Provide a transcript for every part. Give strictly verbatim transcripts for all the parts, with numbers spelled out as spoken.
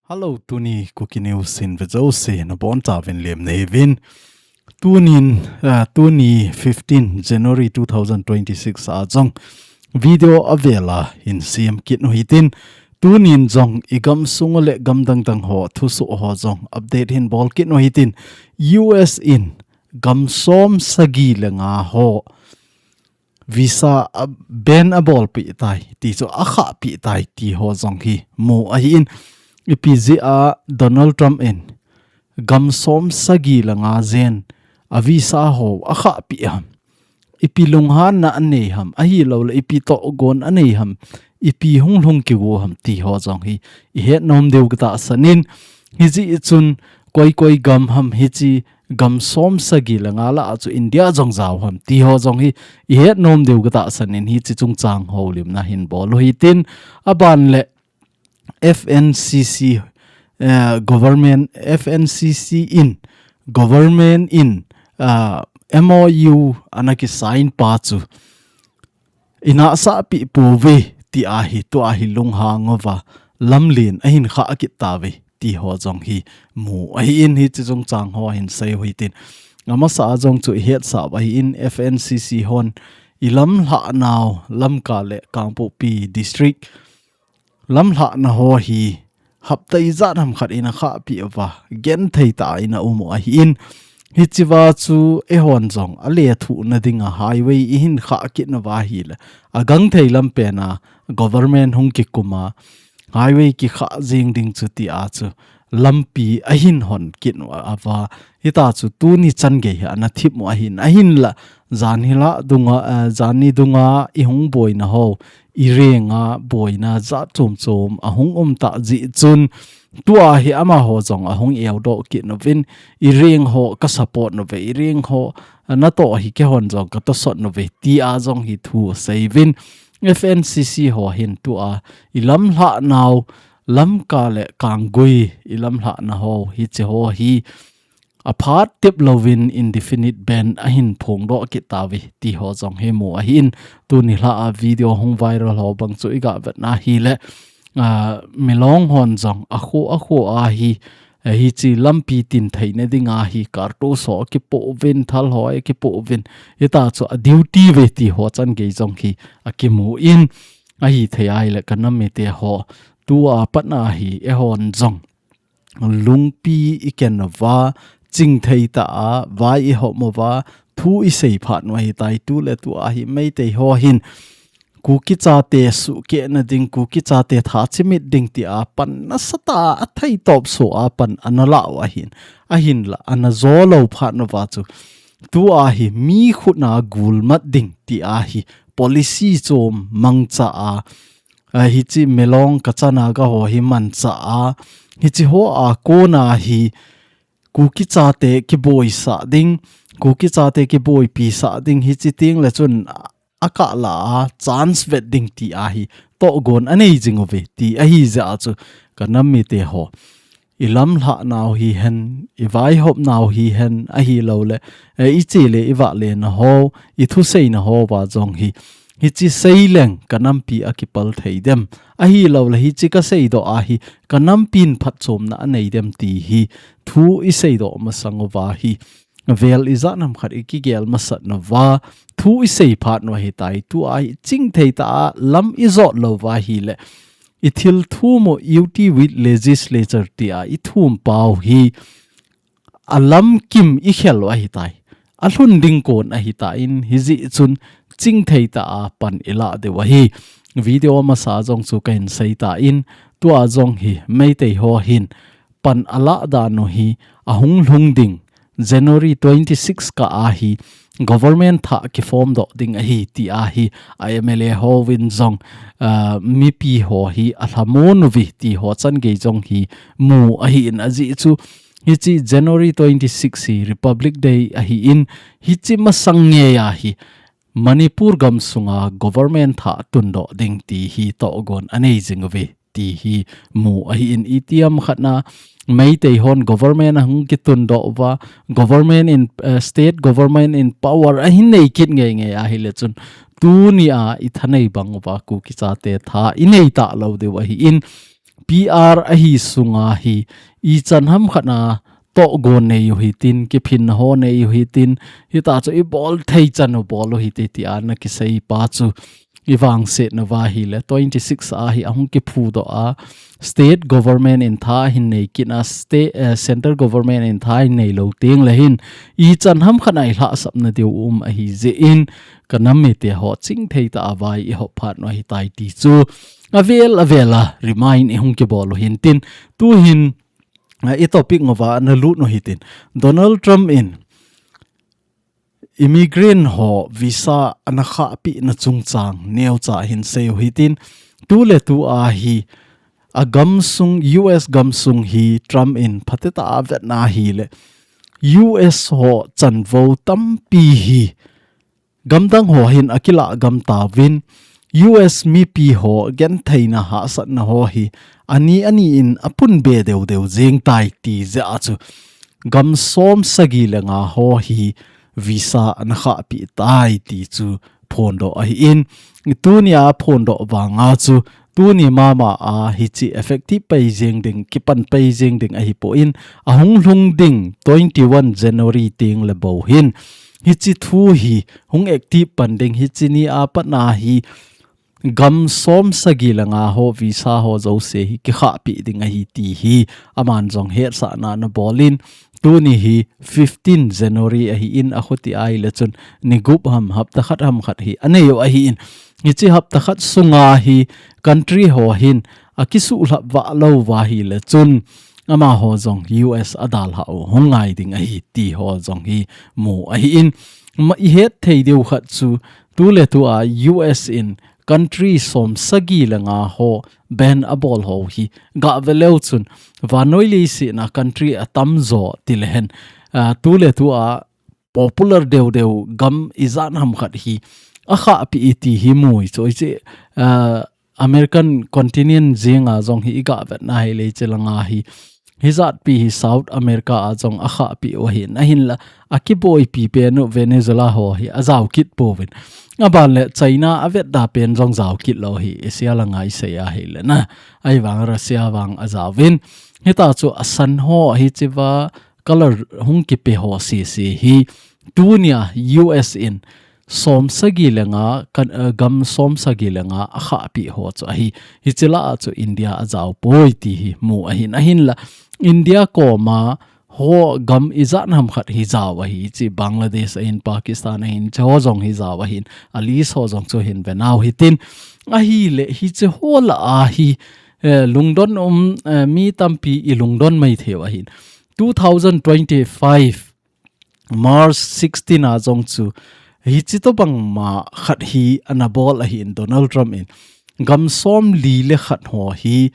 Hello, tuni Kuki News in vejouse nabonchauvin lemneuvin. Tunin, uh, tuni fifteen January two thousand twenty-six a jong video avela hin siam kit u hitin. Tunin jong igam sung le gam dangdang ho thusoh ho jong update hin bol kit u hitin. U S in gam som sagi le nga ho visa a ban abolpeh tai ti chu akhahpeh tai ti ho jong hi mu ahin. Ipi jeh a Donald Trump in gam som sagi le nga jen a visa ho akhahpeh ham? Ipi lunghanna anei ham? Ahilouleh ipi togon anei ham? Ipi hunglhung kigo ham ti ho jong hi ihet nom diu katahsan in. Hijeh chun koi koi gam ham hiche gam som sagi le nga lah a chu India jong jao ham ti ho jong hi ihet nom diu katahsan in hiche chungchang houlimna hin bol u hitin. Aban le F N C C, eh, government, F N C C in government in, ah, M O U ana kisign pa chu inahsahpeh pouve ti ahi, tua hi lunghang uva lamlen ahin khah kit tauve ti ho jong hi mu ahin, hiche chungchang ho hin sei u hitin. Amasa a jong chu ihetsah u ahin, F N C C hon ilamlhah nau Lamka le Kangpokpi district lamlhahna ho hi hapta ijat ham khat in akhahpeh uva, genthei tah a in aum u ahin. Hichea chu eihon jong alethuhna dinga highway ihin khah kit nauva ahile, agangthei lam pen a government hung kikum a highway kikhah jing ding chu ti a chu lampi ahin hon kit nauva, hitia chu tuni chan gei hi ana thip u ahin, ahinla janhi lah dunga, eh, janhi dunga ihung boina ho, ireng a boina jat chom chom ahung um tah jeh chun, tua hi amaho jong ahung eudoh kit nauvin, ireng ho ka support nauve, ireng ho natoh hi keihon jong ka tosot nauve ti a jong hi thu asei uvin. F N C C ho hin tua ilamlhah nau Lamka le Kanggui ilamlhahna ho, hiche ho hi aphat tep louvin indefinite ban ahin phongdoh kit tauve ti ho jong hi mu ahin. Tuni lha a video hung viral ho bang chu iga vetna ahile, ah, Milong hon jong akho akho a hi, eh, hiche lampi tin theina dinga hi karto so kipoh uvin, thal ho kipoh uvin, hitia chu a duty uve ti ho chan gei jong hi akimu in, ahithei ahile ka nam mite ho, tua pat a hi eihon jong lungpi iken uva, chingthei tah a vai ihop uva, thu isei phat u ahitai. Tu le tu a hi Meitei ho hin Kuki chate suhkehna ding, Kuki chate tha chimit ding ti a pan nasatah a athei tawp so a pan ana la u ahin, ahinla ana jo lou phat uva chu tua hi mi khut a gulmat ding ti a hi policy chom mangcha a, a, hiche Milong Kacha Naga ho hi mancha a, hiche ho a kona hi Kuki chate kiboisah ding, Kuki chate kiboipisah ding, hiche teng le chun akah la a chance vet ding ti a hi togon anei jing uve ti ahi jeh a chu ka nam mite ho, ilamlhah nau hihen, ivaihop nau hihen, ahilouleh, eh, iche le ivahle na ho, ithuseina ho va jong hi, hiche seileng ka nampi a kipal thei dem? Ahilouleh hiche ka seidoh a hi ka nampin phatchomna anei dem ti hi thu iseidoh masang uva hi vel ijat ham khat ikigel masat nauva, thu isei phat u ahitai. Tua hi chingthei tah a lam ijot lou uva ahile, ithil thum u UT with legislature ti a ithum pau hi alamkim ikhel u ahitai. Alhun ding kon ahitan, hijeh chun chingthei tah a pan ilah diu ahi. Video masa jong chu kahin sei tan, tua jong hi Meitei ho hin pan alah dan u hi ahung lhung ding January twenty-six kah a hi government thah kiform doh ding ahi ti a hi a MLA hovin jong, ah, mipi ho hi alhamon uve ti ho chan gei jong hi mu ahin, ajeh chu hiche January twenty-six hi Republic Day ahin, hiche masang ngei a hi Manipur gam sunga government thah tundoh ding ti hi togon anei jing uve ti hi mu ahi in. Itiham khat na Meitei hon government ahung kitundoh uva, government in, eh, state government in power ahin nei kit ngeingei ahile chun, tunia i thanei bang uva Kuki chate tha i nei talou diu ahi in, P R ahi sunga hi ichan ham khat na tohgon nei u hitin, kiphinna ho nei u hitin, hitachu i bol thei chan u bol u hite tia na kisei pa chu i vangsetna uva ahile, twenty six a hi ahung kiphudoh a, state government in tha ahin nei kit a, state, eh, central government in tha ahin neilou tengle hin, ichan ham khat na i lhahsapna diu um ahijeh in, ka nam mite ho chingthei tah a vai i hop phat u ahitai ti chu avel avel a remind i hung kibol u hintin, tuhin, eh, i topic ngou va na lut u hitin, Donald Trump in immigrant ho visa ana khahpeh na chungchang neocha hin sei u hitin, tuletu a hi a gamsung, U S gamsung hi Trump in phatecha a vetna ahile, U S ho chanvou tampi hi gamdang ho hin akilah gam tauvin, U S mipi ho gentheina hahsatna ho hi ani ani in apunbe deu deu jeng tai ti jeh a chu gam som sagi le nga ho hi visa ana khahpeh tai ti chu phondoh ahi in, tunia phondoh vanga chu tuni mama a hichi effective pai jeng ding, kipan pai jeng ding ahipoi in, ahung lhung ding twenty one January tengle bou hin hichi thu hi hung active pan ding, hichi ni a pat na hi gam som sagi le nga ho visa ho jouse hi kikhahpeh ding ahi ti hi aman jong hetsahna ana bol in, tuni hi fifteen January ahi in, akhuti ahile chun ni gup ham hapta khat ham khat hi anei u ahi in, hichi hapta khat sunga hi country ho hin akisuhlhap vah lou uva ahile chun amaho jong U S adalhah u hung ngai ding ahi ti ho jong hi mu ahi in, ma i het thei diu khat chu tuletu a U S in country som sagi le nga ho ban abol ho hi gah ve leu chun vannoi leiset na country atamjo tile hen, ah, tuletu a popular deu deu gam ijat ham khat hi akhahpeh e ti hi mu i chu, hichi, ah, American continent jenga jong hi i gah vetna ahile hichi langa hi hijatpi hi South America a jong akhahpeh u ahin, ahinla akiboipi pen u Venezuela ho hi ajao kit pouvin. Aban le China avetda pen jong jao kit lou hi, Asia langa i sei ahile na. Ahivang Russia vang ajaovin. Hitachu asan ho hichi va color hung kipe ho sese hi tunia U S in som sagi le nga kan, eh, gam som sagi le nga akhahpeh ho chu ahi. Hichi lah a chu India ajao poi ti hi mu ahin, ahinla India koma ho gam ijat ham khat hi jao ahi, hichi Bangladesh ahin, Pakistan ahin, hichi ho jong hi jao ahin, a list ho jong chu hin ve nau hitin, ahile hichi ho lah a hi, eh, lungdon um, eh, mi tampi i lungdon mai thei u ahin. Two thousand twenty-five March sixteen a jong chu hichi tobang ma khat hi ana bol ahi in Donald Trump in gam som li le khat ho hi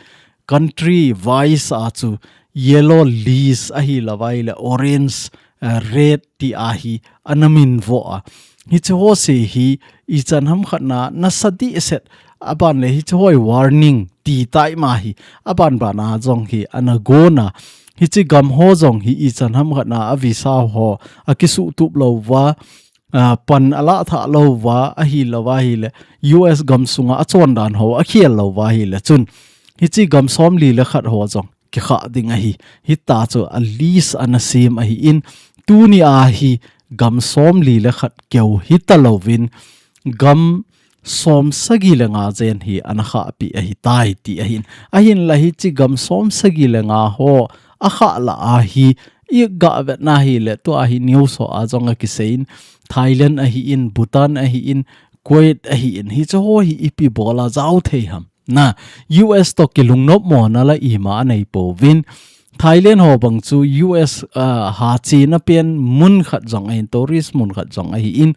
country wise a chu yellow list ahi lou vai le orange, eh, red ti a hi ana min vo a. Hichi ho se hi ichan ham khat na nasa dehset aban le hichi ho hi warning ti tai ma hi aban ban a jong hi ana gon a. Hichi gam ho jong hi ichan ham khat na a visa ho akisuhtup lou uva, ah, pan alah thah lou uva, ahi lou va ahile, U S gam sunga achon dan ho akhel lou uva ahile chun, hichi gam som li le khat ho jong kikhah ding ahi. Hitachu a list ana sem ahi in, tuni a hi gam som li le khat keu hita louvin, gam som sagi le nga jen hi ana khahpeh ahitai ti ahin. Ahinla hichi gam som sagi le nga ho akhah lah a hi i gah vetna ahile tua hi news ho a jong akisei in, Thailand ahi in, Bhutan ahi in, Kuwait ahi in, hichi ho hi ipi bol a jao thei ham. Na, U S toh kilungnop mona la ima anei pouvin. Thailand ho bang chu U S, ah, hachena pen mun khat jong ahin, tourist mun khat jong ahi in,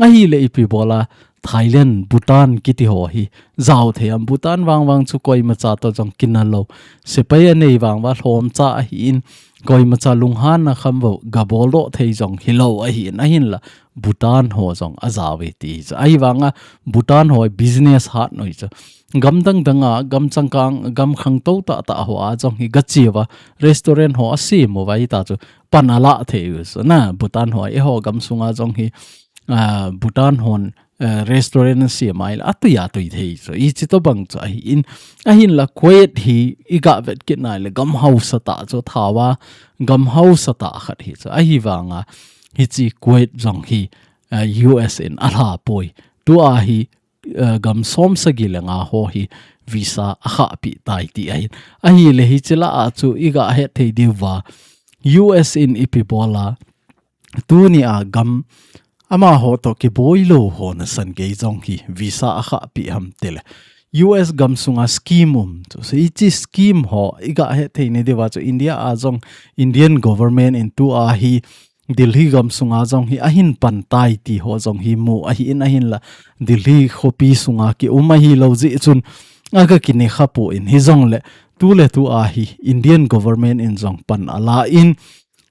ahile ipi bol a Thailand, Bhutan kiti ho hi jao thei am. Bhutan vang vang chu koimacha toh jong kinah lou. Sepai anei vang uva lhomcha ahi in, koimacha lunghanna kham vo gabol doh thei jong hilou ahi in, ahinla Bhutan ho jong ajao e ti chu. Ahivang a Bhutan ho business hat noi chu. gam dang dang a, gam changkang, gam khangtou tah tah ho a jong hi gache uva, restaurant ho asem uva hita chu pan ala thei u chu na, Bhutan ho, eiho gam sunga jong hi, ah, Bhutan hon, eh, restaurant asem a ahile atui atui thei chu, hichi tobang chu ahin, ahinla Kuwait hi iga vet kit na ahile gam hausa tah chu, thao a gam hausa tah khat hi chu, ahivanga hichi Kuwait jong hi, eh, U S in alha poi. Tua hi, eh, gam som sagi le nga ho hi visa akhahpi tai ti ahin. Ahile hichi lah a chu iga het thei diu va, U S in ipi bol a, tuni a gam amaho toh kiboi lou ho nasan gei jong hi visa akhahpi ham tile, U S gam sunga scheme um chu. So hichi scheme ho iga het thei nadiu va chu, India a jong, Indian government in tua hi Delhi gam sunga jong hi ahin pan tai ti ho jong hi mu ahin, ahinla Delhi khopi sunga ki um ahilou jeh chun aga kine kha poi, hijongle tuletu a hi Indian government in jong pan ala in,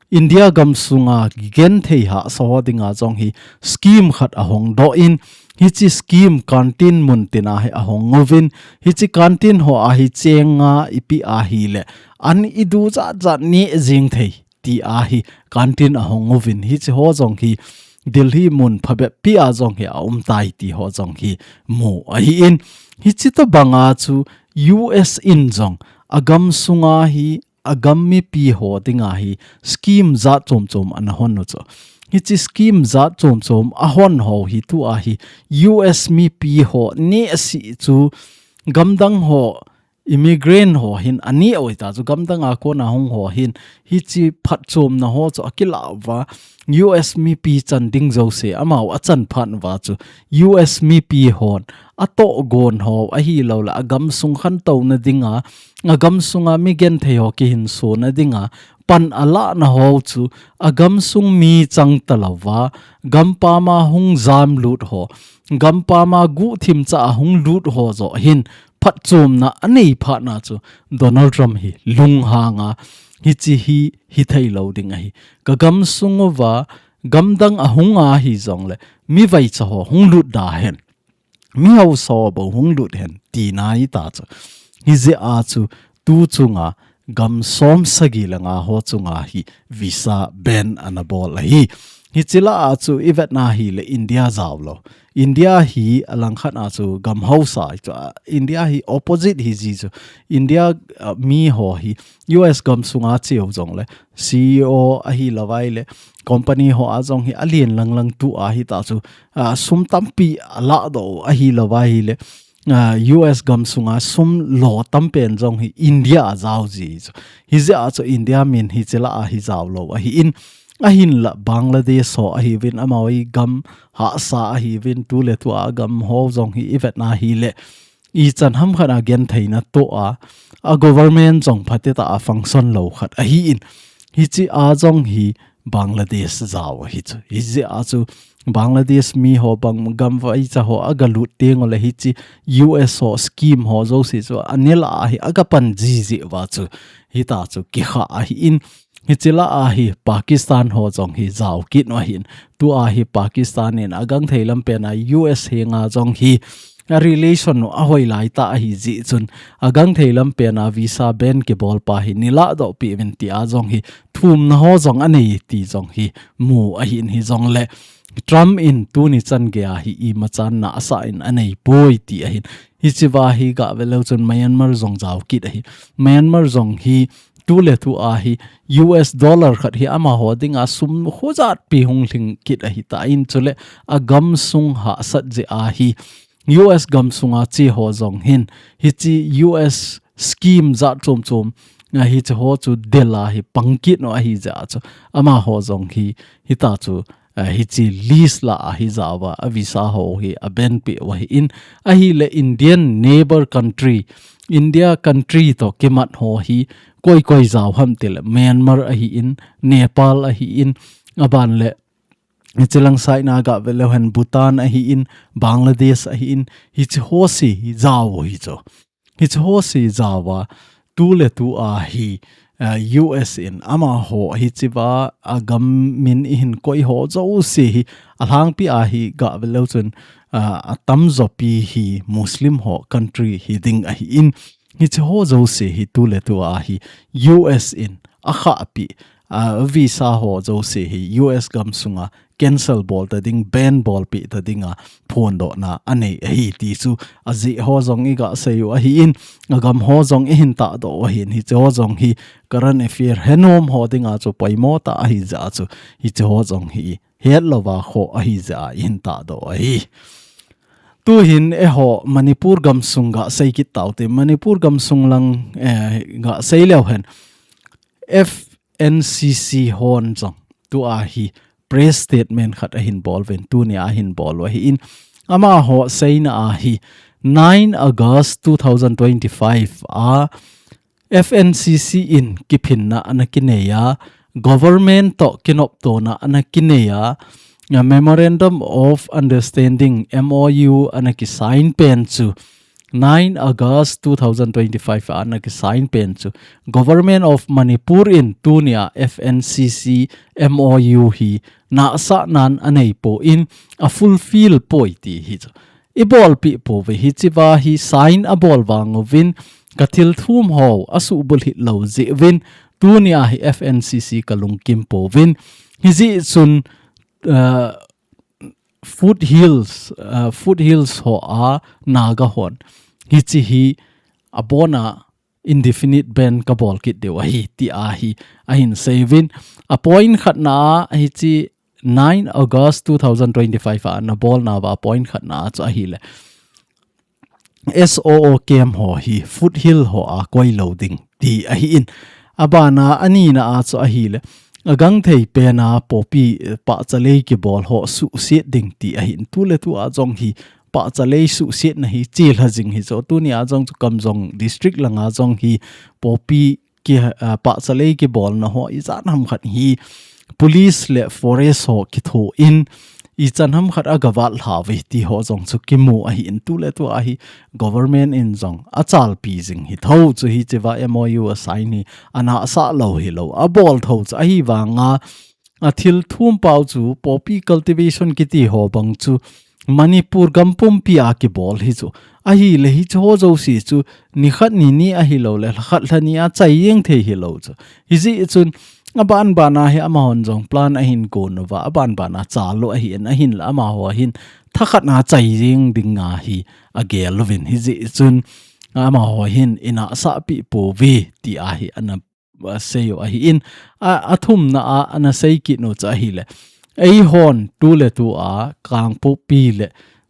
India gam sunga genthei hahsa ho dinga jong hi scheme khat ahong doh in, hichi scheme canteen mun tina hi ahong uvin, hichi canteen ho a hi cheng nga ipi ahile an idu jat jat neh jing thei ti a hi canteen ahong uvin, hichi ho jong hi Delhi mun phabep pi a jong hi aum tai ti ho jong hi mu ahin. Hichi tobanga chu U S in jong agam sunga hi, agam mipi ho dinga hi scheme jat chom chom ana hon u chu. Hichi scheme jat chom chom ahon ho hi tua hi U S mipi ho neh seh chu, gam dang ho, immigrant ho hin aneh u hita chu, gam dang a kona hung ho hin hichi phatchomna ho chu akilah uva, U S mipi chan ding jouse amau achan phat uva chu, U S mipi hon atohgon ho ahilouleh agam sung khantouna dinga, agam sunga mi genthei ho kihinsona dinga pan alahna ho chu, agam sung mi chang talouva, gampam a hung jamlut ho, gampam a guhthim cha a hung lut ho joh hin phatchomna anei phat na chu, Donald Trump hi lunghang a, hichi hi hithei lou ding ahi. Ka gam sung uva gam dang ahung ahi jongle, mi vaicha ho hung lut da hen, mi hausa ho bou hung lut hen, tina hita chu. Hijeh a chu tu chunga gam som sagi le nga ho chunga hi visa ban ana bol ahi. Hichi lah a chu ivet na hile India jao lou. India hi alangkhat a chu gam hausa chu, a, India hi opposite hi ji chu. India, a, mi ho hi U S gam sunga cheu jongle, C E O ahilouva ahile, company ho a jong hi alen lang lang tu ahita chu, a, sum tampi alah doh u ahilouva ahile, a, U S gam sunga sum lo tampen jong hi India a jao ji chu. Hijeh a chu India min hichi lah a hi jao lou ahin, ahinla Bangladesh ho ahiuvin, amaho hi gam hahsa ahiuvin, tuletu a gam ho jong hi ivet na hile, ichan ham khat a genthei na toh a, a government jong phatecha a function lou khat ahin, hichi a jong hi Bangladesh jao ahi chu. Hijeh a chu Bangladesh mi ho bang gam vaicha ho aga lut teng ule hichi U S ho scheme ho jouse chu anel a hi aga pan jiji uva chu, hita chu kikha ahin, hichi lah a hi Pakistan ho jong hi jao kit u ahin. Tua hi Pakistan in agangthei lampen a U S henga jong hi a relation u ahoi lai ta ahi jeh chun, agangthei lampen a visa ban kibol pa hi nei lah doh peh uvin tia jong hi thumna ho jong anei ti jong hi mu ahin, hijongle Trump in tuni chan gei a hi imachan na asah in anei poi ti ahin. Hichi uva hi ga vet leu chun Myanmar jong jao kit ahi. Myanmar jong hi tuletu a hi U S dollar khat hi amaho dinga sum khojat pi hung lhing kit ahitan, in chule agam sung hahsat jeh a hi U S gam sunga che ho jong hin hichi U S scheme jat chom chom, a, hichi ho chu del a hi pang kit u ahi jeh a chu, amaho jong hi hita chu, a, hichi list lah a hi jao uva, a visa ho hi a ban peh u ahin, ahile Indian neighbor country, India country toh kimat ho hi koi koi jao ham tile Myanmar ahin, Nepal ahin, aban le hichi lang side na ga vet leu hen Bhutan ahin, Bangladesh ahin, hichi ho se hi jao u ahi chu. Hichi ho se jao uva, tuletu a hi, a, U S in amaho hichi uva agam min ihin koi ho jouse hi alhangpi a hi ga vet leu chun, ah, atamjopi hi Muslim ho country hiding ahin, hiche ho jouse hi tuletu a hi U S in akhahpi, ah, visa ho jouse hi U S gamsunga cancel bol ta ding, ban bolpi ta dinga phondohna anei ahi ti chu ajeh ho jong iga seiyu ahin, agam ho jong ihin tahdoh u ahin, hiche ho jong hi current affair henom ho dinga chu poimo tah ahi jeh a chu, hiche ho jong hi hetlouva kho ahi jeh a ihin tahdoh u ahi. Tuhin eiho Manipur gamsung gasei kit taute, Manipur gamsung lang, eh, gasei leu hen, F N C C hon jong tua hi press statement khat ahin bol uvin, tunia ahin bol u ahin, amaho seina a hi nine August two thousand twenty-five a F N C C in kiphinna ana kinei a, government toh kinoptona ana kinei a, a Memorandum of Understanding, M O U, ana kisign pen chu nine August two thousand twenty-five a ana kisign pen chu Government of Manipur in tunia F N C C M O U hi nahsah nan anei poi, afulfill poi ti hi chu. Ibolpi pouve, hichea hi sign abol vang uvin, kathil thum ho asuhbulhit lou jeh uvin, tunia hi F N C C kalungkim pouvin. Hijeh chun, uh, foothills, uh, foothills ho a Naga hon hiche hi abona indefinite ban kabol kit diu ahi, tia hi ahin sei uvin. A point khatna a hiche nine August two thousand twenty-five a ana bolnauva a point khatna a chu ahile, S O O camp ho hi foothill ho a koi lou ding ti ahin. Abana anina a chu ahile, agangthei pena poppy, eh, pahcha lei kibol ho suhset ding ti ahin. Tuletua jong hi pahcha lei suhsetna hi chelha jing hi chu. Tunia jong chu Kamjong district langa jong hi poppy ki, ah, pahcha lei kibolna ho ijat ham khat hi police le forest ho kithoin ichan ham khat agavat lhauve ti ho jong chu kimu ahin, tuletua hi government in jong achalpi jing hitho chu, hichea M O U asign hi anahsah lou hilou, abol tho chu ahivanga, athil thum pau chu poppy cultivation kiti ho bang chu Manipur gam pumpia kibol hi chu. Ahile hiche ho jouse chu nikhat nini ahilou le lhakhat lhani a chai jeng thei hilou chu. Hijeh chun abanbana hi amahon jong plan ahin gon uva, abanbana chal u ahin, ahinla amaho hin thakhat na chai jeng dinga hi agel uvin. Hijeh chun amaho hin inahsahpi pouve tia hi ana, ah, seiyu ahin, a, athumna a ana sei kit u chu ahile, eihon tuletua Kangpokpi le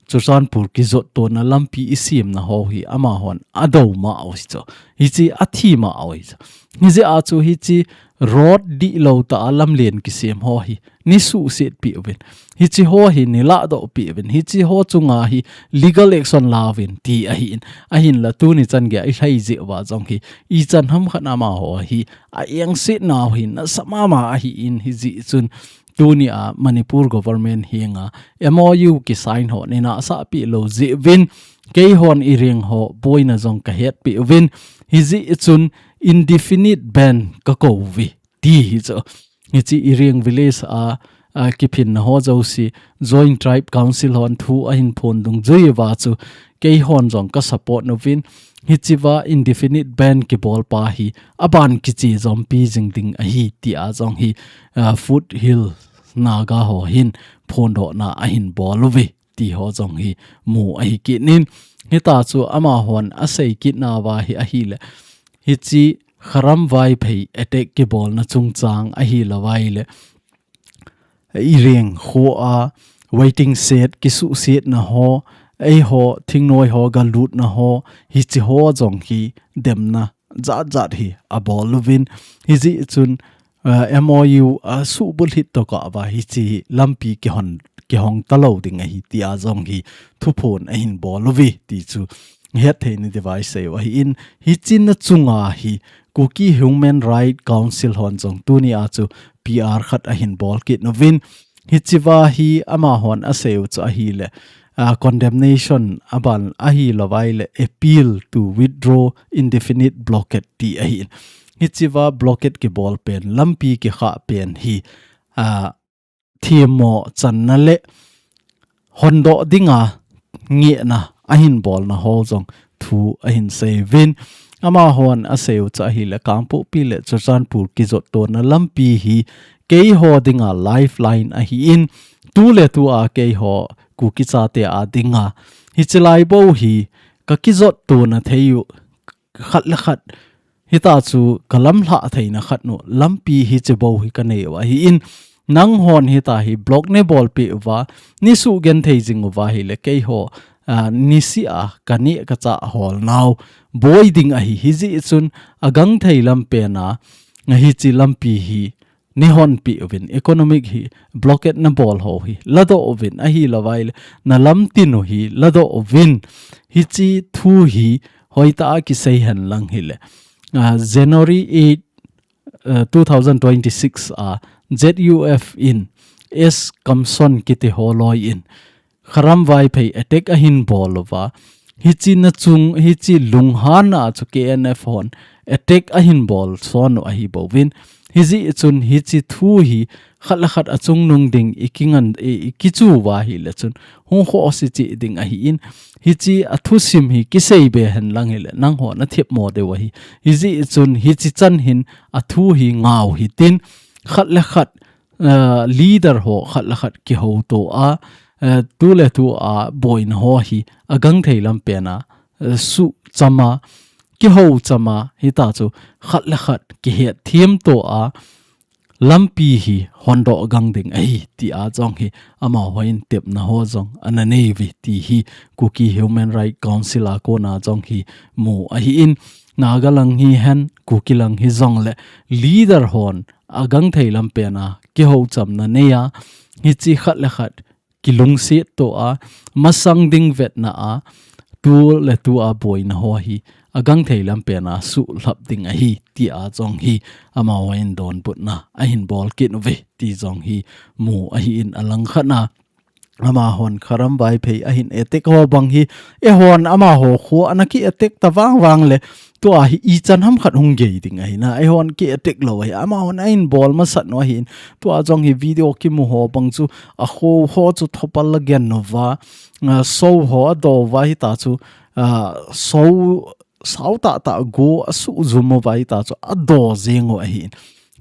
Churachandpur kijottona lampi isemna ho hi amahon adouma u hi chu. Hiche athima u hi chu. Hijeh a chu hiche road dihlou tah a lamlen kisem ho hi neisuhsetpi uvin. Hiche ho hi neladohpi uvin. Hiche ho chunga hi legal action lauvin ti ahin. Ahinla tuni chan geiya ilhai jeh uva jong hi ichan ham khat amaho hi a engsetnau hi nasa mama ahin, hijeh chun tunia Manipur government henga M O U kisign ho nei nahsahpi lou jeh uvin, keihon ireng ho boina jong kahetpi uvin, hijeh chun indefinite ban kakou uve ti hi chu. Hiche ireng village a, a kiphinna ho jouse Joint Tribe Council hon thu ahin phon dungjui uva chu keihon jong ka support uvin, hichea indefinite ban kibol pa hi aban kiche jompi jing ding ahi tia jong hi, ah, Foothill Naga ho hin phondohna ahin bol uve ti ho jong hi mu ahi kit in. Hitia chu amahon asei kitnauva hi ahile, hiche Kharam Vaiphei attack kibolna chungchang ahilou vaile, ireng khoa waiting shed kisuhsetna ho, eiho thingnoi ho galutna ho, hiche ho jong hi demna jat jat hi abol uvin, hijeh chun, ah, M O U asuhbulhit tokah uva hiche lampi kihon, kihong talou ding ahi tia jong hi thuphon ahin bol uve ti chu hetthei nadiuva iseiu ahin, hiche na chunga hi Kuki Human Rights Council hon jong tunia chu P R khat ahin bol kit uvin, hichea hi amahon aseiu chu ahile, ah, condemnation aban ahilou vaile appeal to withdraw indefinite blockade ti ahin. Hichea blockade kibol pen, lampi kikhah pen hi, ah, themmo channa le hondoh dinga ngehna ahin bolna ho jong thu ahin seiyuvin. Amahon aseiyu chu ahile Kangpokpi le Churachandpur kijot tona lampi hi keiho dinga lifeline ahin, tuletua keiho Kuki chate a dinga hiche lai bou hi kakijot tona theiyu khat le khat hita chu kalamlhah theina khat nu lampi hiche bou hi kaneiyu ahin, nanghon hita hi block neibolpeh uva, neisugenthei jing uva ahile keiho, a, niseh a kaneh kachah holnau boi ding ahi. Hijeh chun agangthei lampena hiche lampi hi neihonpeh uvin, economic hi blockade nabol ho hi ladoh uvin, ahilouva ahile nalamtin u hi ladoh uvin. Hiche thu hi hoitah a kisei henlang hile, a, January eight, a, two thousand twenty-six a Z U F in S Kamson kiti ho loi in Kharam Vaiphei attack ahin bol uva, hiche nachung, hiche lunghanna chu K N F hon attack ahin bol sonu ahibouvin. Hijeh chun hiche thu hi khat le khat achungnung ding ikingan, i, ikichu uva ahile chun hung khohse cheh ding ahin, hiche athusim hi kiseibe henlang hile nanghon nathemmo diu ahi. Hijeh chun hiche chan hin athu hi ngau hitin, khat le khat, a, leader ho khat le khat kihouto a, a, tuletua boina ho hi agangthei lampena, a, suhchama, kihouchama hita chu khat le khat kihetthem to a lampi hi hondoh gang ding ahi tia jong hi amahon tepna ho jong ananeiuve ti hi Kuki Human Rights Council a kona jong hi mu ahin, Naga lang hihen, Kuki lang hijongle leader hon agangthei lampena kihouchamna neiya, hiche khat le khat kilungset to a, masang ding vetna a tuletua boina ho hi agangthei lampena suhlhap ding ahi tia jong hi amahon donbutna ahin bol kit uve ti jong hi mu ahin, alangkhatna amahon Kharam Vaiphei ahin attack ho bang hi, eihon amaho kho ana ki attack ta vangvang le tua hi ichan ham khat hung gei ding ahina, eihon ki attack lou ahi, amahon ahin bol masat nu ahin, tua jong hi video kimu ho bang chu akho ho chu thopal la gen nuva, a, sou ho adou va hita chu, a, sou sao tahtah go asuhjum uva hita chu adou jeng u ahin.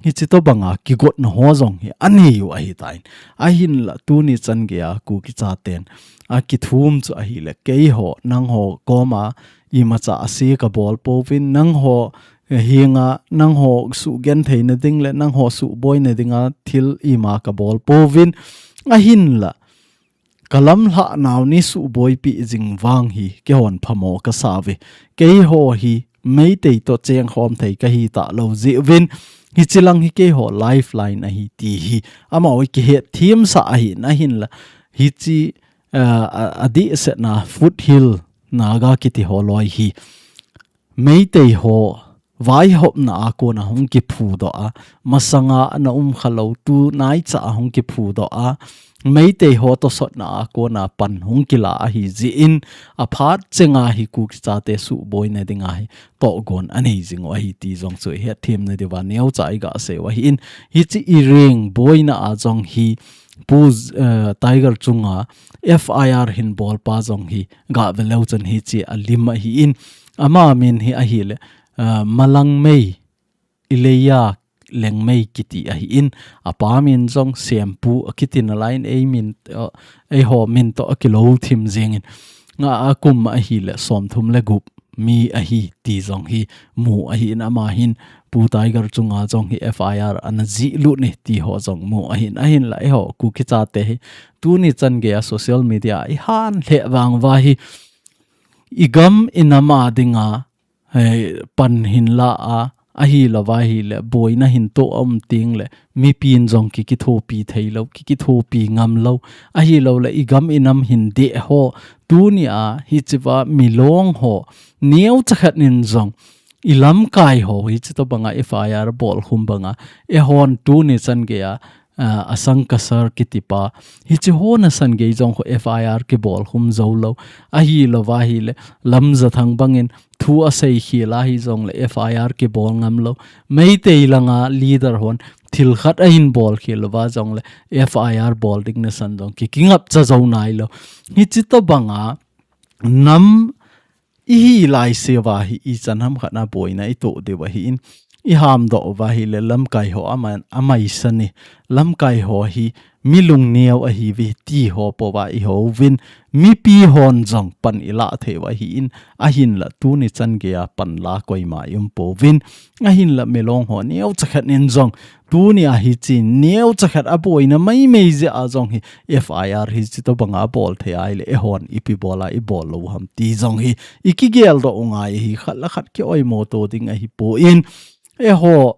Hiche tobanga kigotna ho jong hi aneiyu ahitan. Ahinla tuni chan geiya Kuki chaten akithum chu ahile keiho, nangho koma imacha ase kabol pouvin, nangho henga, nangho suhgentheina ding le nangho suhboina dinga thil ima kabol pouvin. Ahinla kalamlhah nau neisuhboipi jing vang hi keihon phamo kasauve. Keiho hi Meitei to chengkhom thei kahi talou jeh uvin, hiche lang hi keiho lifeline ahi ti hi amaho kihetthemsah ahin, ahinla hiche, a, a, adehsetna Foothill Naga kiti ho loi hi Meitei ho vaihopna a kona hung kiphudoh a, masanga ana umkhalou tu naicha a hung kiphudoh a, Meitei ho tosotna a kona pan hung kila ahi jeh in, aphat chenga hi Kuki chate suhboina dinga hi tohgon anei jing u ahi ti jong chu ihetthemna diuva neocha iga seiyu ahin, hiche Ireng boina a jong hi Pu, eh, Tiger chunga F I R hin bolpa jong hi gave leu chun hiche alim ahin, ama min hi ahile, a, Malangmei, Ileia Lengmei kiti ahin, apa min jong Sempu akiti nalaiyin, ei min, a, eiho min to akilou thim jengin, nga akum ahile somthum le gup mi ahi ti jong hi mu ahin, ama hin Pu Tiger chunga jong hi F I R ana jih lut e ti ho jong mu ahin, ahinla eiho Kuki chate hi tuni chan geiya social media ihan lheh vang uva hi igam inam a dinga, eh, pan hin la a, ahilouva ahile boina hin toh a um tengle mipin jong ki, kithopi theilou, ki, kithopi ngamlou, ahilouleh igam inam hin deh ho, tunia hichea milong ho neocha khat in jong ilamkai ho hiche tobanga F I R bolkhum banga eihon tuni chan geiya a, Asang Kasar kitipa, hiche ho nasan gei jong khu F I R kibolkhum joulou. Ahilouva ahile, Lamjathang bangin thu asei khel a hijongle F I R kibol ngamlou. Meitei langa leader hon thil khat ahin bolkhel uva jongle F I R bol ding nasan jong ki, kingapcha jou nailou. Hiche tobanga nam ihi laiseuva hi ichan ham khat a boina itoh diu ahin, ihamdoh uva ahile lamkai ho ama, amaisan e, lamkai ho hi mi lungneo ahiuve ti ho pouva ihouvin, mipi hon jong pan ilah theiu ahin, ahinla tuni chan geiya panla koima iumpouvin, ahinla Milong ho neocha khat in jong tunia hiche neocha khat aboina maimai jeh a jong hi F I R hiche tobanga abol thei ahile, eihon ipi bola ibol lou ham ti jong hi ikigeldoh u ngai ahi. Khat le khat kioimo to ding ahipon, eiho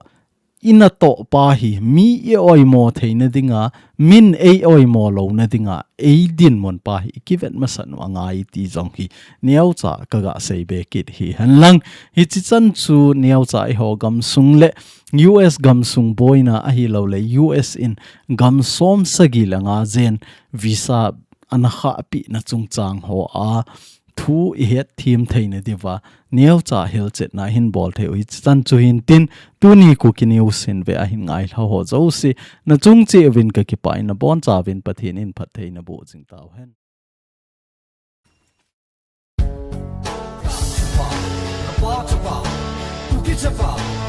inatoh pa hi mi ioimo theina dinga, min eioimo louna dinga eidinmun pa hi ikivet masat u angai ti jong hi neocha kaga seibe kit hihen lang. Hiche chan chu neocha eiho gamsung le U S gamsung boina ahilouleh U S in gam som sagi le nga jen visa ana khahpeh na chungchang hoa thu ihetthem theina diuva neocha hilchetna ihin bol theiu hiche chan chu hintin, tuni Kuki News hinve ahin ngailhah ho jouse nachung cheh uvin kakipah in, nabonchauvin Pathen in phatthei naboh jing tauhen. Chapa, Chapa, Kuki Chapa.